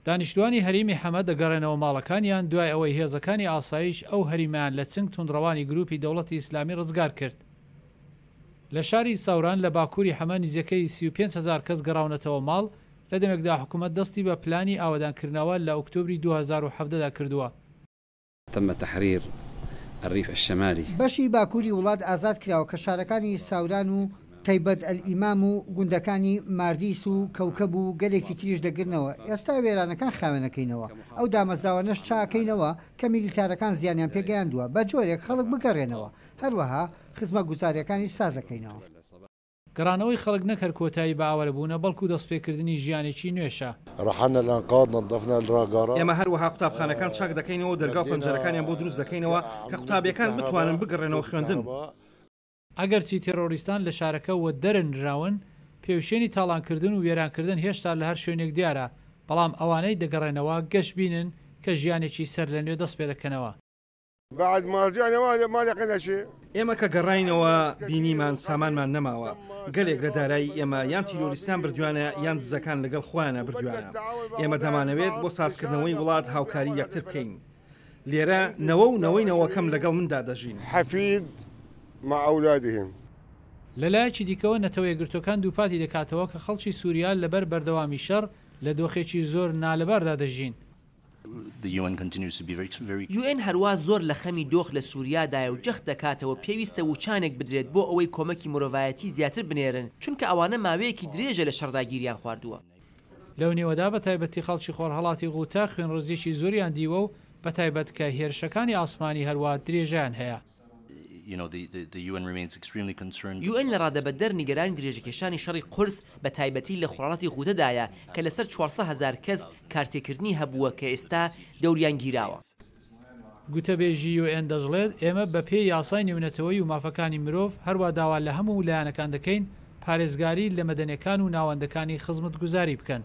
دانیشتوانی هەریمی حەمە دەگەڕێنەوە ماڵەکانیان دوای ئەوەی هێزەکانی ئاسایش ئەو هەریمەیان لە چنگ توندڕەوانی گروپی دەوڵەتی ئیسلامی ڕزگار کرد. لە شاری ساوران لە باکووری حەمە نزیکەی 35 هەزار کەس گەڕاونەتەوە ماڵ لە دەمێکدا حکومەت دەستی بە پلانی ئاوەدانکردنەوە لە ئۆکتۆبری 2017 دا کردووە. تم تحرير الريف الشمالي. بەشی باکووری وڵات ئازاد کراوە کە شارەکانی ساوران و تەیبەت ئەلئیمام و گوندەکانی ماردیس و کەوکەب و گەلێکی تریش دەگرنەوە. ئێستا وێرانەکان خاوێنەکەینەوە، ئەو دامەزراوانەش چاکەینەوە کە میلیتارەکان زیانیان پێگەیاندووە، بە جۆرێک خەڵک بگەڕێنەوە، هەروەها خزمەتگوزارییەکانیش سازەکەینەوە. گەڕانەوەی خەڵک نەک هەر کۆتایی بە ئاوارەبوونە، بەڵکو دەستپێکردنی ژیانێکی نوێشە. رحلنا الأنقاض نظفنا الراجارات. ئێمە هەروەها قوتابخانەکان چاک دەکەینەوە و دەرگا و پەنجەرەکانیان بۆ دروست دەکەینەوە کە قوتابیەکان بتوانن بگەڕێنەوە خوێندن. ئەگەرچی تێرۆریستان لە شارەکە وەدەرنراون، پێوشێنی تاڵانکردن و وێرانکردن هێشتا لە هەر شوێنێک دیارە، بەڵام ئەوانەی دەگەڕێنەوە گەشبینن کە ژیانێکی سەر لە نوێ دەست پێدەکەنەوە. بعد ما رجعنا ما لقينا شيء. ئێمە کە گەڕاینەوە بینیمان سامانمان نەماوە. گەلێک لە دارایی ئێمە یان تیرۆریستان بردویانە یان دزەکان لەگەڵ خۆیانە بردویانە. ئێمە دەمانەوێت بۆ سازکردنەوەی وڵات هاوکاری یەکتر بکەین. لێرە نەوە و نەوەی نەوەکەم لەگەڵ مندا دەژین. حفيد مع أولادهم. لەلایەکی دیکەوە نەتەوە یەکگرتووەکان دووپاتی دەکاتەوە کە خەڵکی سووریا لەبەر بەردەوامی شەڕ لە دۆخێکی زۆر نالەباردا دەژین. یوئێن هەروا زۆر لە خەمی دۆخ لە سووریادایە و جەخت دەکاتەوە پێویستە وچانێک بدرێت بۆ ئەوەی کۆمەکی مرۆڤایەتی زیاتر بنێرن، چونکە ئەوانە ماوەیەکی درێژە لە شەڕدا گیریان خواردووە. لەو نێوەدا بە تایبەتی خەڵکی خۆرهەڵاتی غوتە خوێنڕێژیی زۆریان دیوە و بە تایبەت کە هێرشەکانی ئاسمانی هەروا درێژەیان هەیە. یوئێن لە ڕادەبەدەر نیگەرانی درێژەکێشانی شەڕی قورس بە تایبەتی لە خۆرهەڵاتی غوتەدایە کە لەسەر 400 هەزار کەس کارتێکردنی هەبووە کە ئێستا دەوریان گیراوە. گوتەبێژی یوئێن دەشڵێت، ئێمە بە پێی یاسای نێونەتەوەیی و مافەکانی مرۆڤ هەروا داوا لە هەموو لایەنەکان دەکەین پارێزگاری لە مەدەنیەکان و ناوەندەکانی خزمەتگوزاری بکەن.